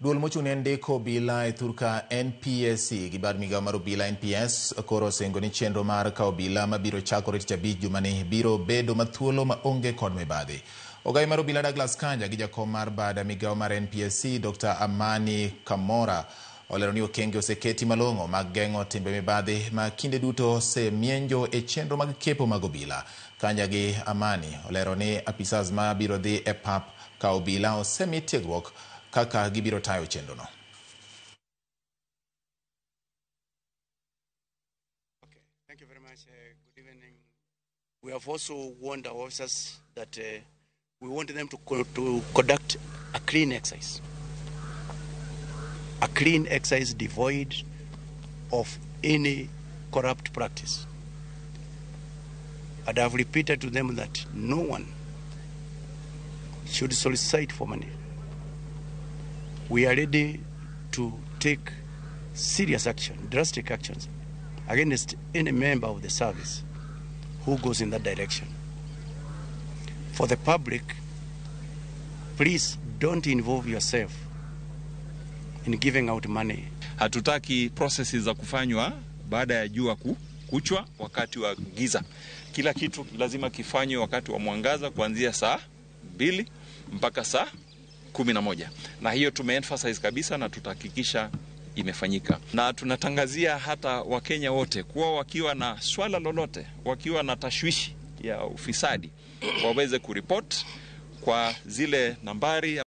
Duol mochung' ne ndiko obila e thurka NPSC gi bad migao mar obila NPS koro osingo ni chenro mar kawo obila mabiro chakore tich abich jumani biro bedo mathuolo maonge kod mibadhi. Ogai mar obila Douglas Kanja gi jakom mar bad migao mar NPSC Dr. Amani Kamora olero ni okenge oseketi malong'o mag geng'o timbe mibadhi ma kinde duto osemienjo e chenro mag kepo mag obila. Kanja gi Amani olero ni apisas ma biro dhi e pap ka obila osemi tiegruok kaka gibiro tayo chenrono. Okay, thank you very much. Good evening. We have also warned our officers that we want them to conduct a clean exercise. A clean exercise devoid of any corrupt practice. And I've repeated to them that no one should solicit for money. We are ready to take serious action, drastic actions, against any member of the service who goes in that direction. For the public, please don't involve yourself in giving out money. Hatutaki processes za kufanywa baada ya jua kuchwa wakati wa giza. Kila kitu lazima kifanywe wakati wa mwangaza kuanzia saa 2 mpaka saa 11. Na hiyo tumeemphasize kabisa na tutahakikisha imefanyika. Na tunatangazia hata Wakenya wote kuwa wakiwa na swala lolote, wakiwa na tashwishi ya ufisadi, waweze kuripot kwa zile nambari.